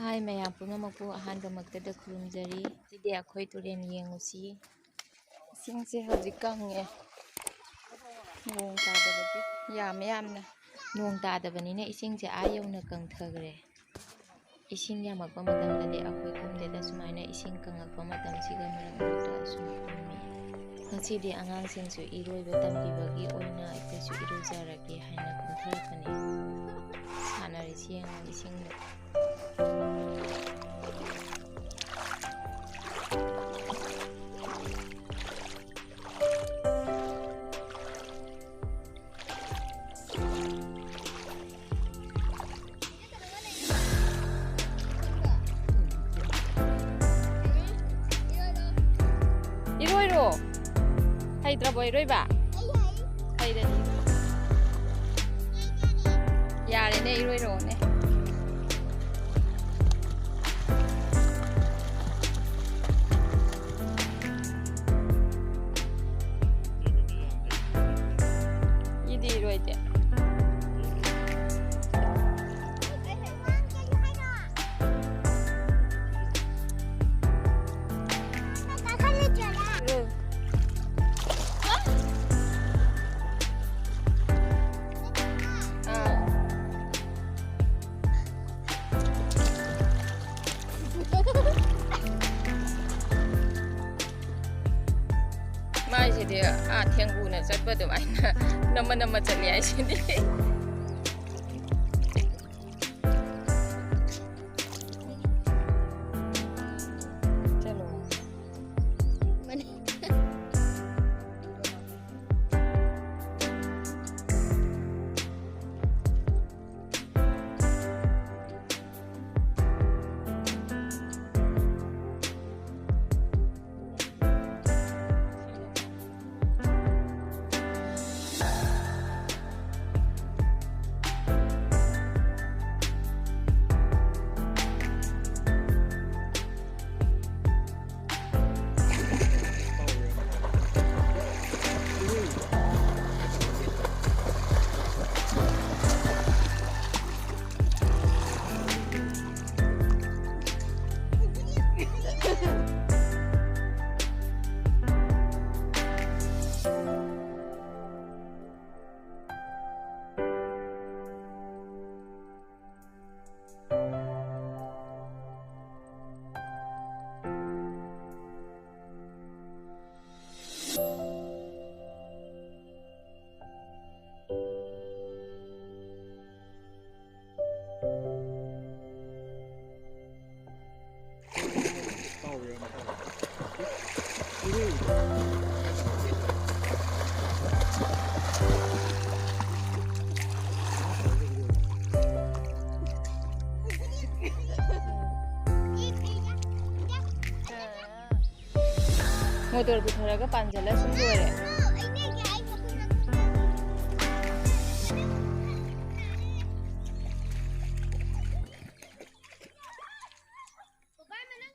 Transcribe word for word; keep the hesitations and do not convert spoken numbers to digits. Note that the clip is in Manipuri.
ꯍꯥꯏ ꯃꯌꯥꯝ ꯄꯨꯝꯅꯃꯛꯄꯨ ꯑꯍꯥꯟꯕꯃꯛꯇꯗ ꯈꯨꯔꯨꯝꯖꯔꯤ꯫ ꯁꯤꯗꯤ ꯑꯩꯈꯣꯏ ꯇꯨꯔꯦꯟ ꯌꯦꯡꯉꯨꯁꯤ꯫ ꯏꯁꯤꯡꯁꯦ ꯍꯧꯖꯤꯛ ꯀꯪꯉꯦ꯫ ꯅꯣꯡ ꯇꯥꯗꯕꯒꯤ꯫ ꯌꯥꯝꯃꯦ ꯌꯥꯝꯅ꯫ ꯅꯣꯡ ꯇꯥꯗꯕꯅꯤꯅ ꯏꯁꯤꯡꯁꯦ ꯑꯥ ꯌꯧꯅ ꯀꯪꯊꯈ꯭ꯔꯦ꯫ ꯏꯁꯤꯡ ꯌꯥꯝꯃꯛꯄ ꯃꯇꯝꯗꯗꯤ ꯑꯩꯈꯣꯏ ꯀꯨꯝꯗꯦꯗ, ꯁꯨꯃꯥꯏꯅ ꯏꯁꯤꯡ ꯀꯪꯉꯛꯄ ꯃꯇꯝꯁꯤꯒ ꯃꯔꯛ ꯃꯔꯛꯇ ꯑꯁꯨꯝ ꯀꯨꯝꯃꯤ꯫ ꯉꯁꯤꯗꯤ ꯑꯉꯥꯡꯁꯤꯡꯁꯨ ꯏꯔꯣꯏꯕ ꯇꯝꯕꯤꯕꯒꯤ ꯑꯣꯏꯅ ꯑꯩꯈꯣꯏꯁꯨ ꯏꯔꯨꯖꯔꯒꯦ ꯍꯥꯏꯅ ꯀꯨꯝꯊꯔꯛꯄꯅꯤ꯫ ꯁꯥꯟꯅꯔꯤꯁꯤ ꯌꯦꯡꯉꯨ ꯏꯁꯤꯡꯗ꯫ ꯏꯔꯣꯏꯔꯣ꯫ ꯍꯩꯇ꯭ꯔꯕꯣ ꯏꯔꯣꯏꯕ? ꯍꯩꯔꯅꯤ꯫ ꯌꯥꯔꯦꯅꯦ, ꯏꯔꯣꯏꯔꯣꯅꯦ꯫ ꯏꯗꯤ ꯏꯔꯣꯏꯗꯦ꯫ ꯎꯝ꯫ ꯑꯥ꯫ ꯃꯥꯏꯁꯤꯗꯤ ꯑꯥ ꯊꯦꯡꯒꯨꯅ ꯆꯠꯄ ꯑꯗꯨꯃꯥꯏꯅ ꯅꯝꯃ ꯅꯝꯃ ꯆꯠꯂꯤ ꯍꯥꯏꯁꯤꯗꯤ꯫ ꯆꯠꯂꯣ꯫ ꯃꯣꯇꯣꯔ ꯄꯨꯊꯔꯒ ꯄꯥꯟꯁꯤꯜꯂ ꯁꯨꯝ ꯂꯣꯏꯔꯦ꯫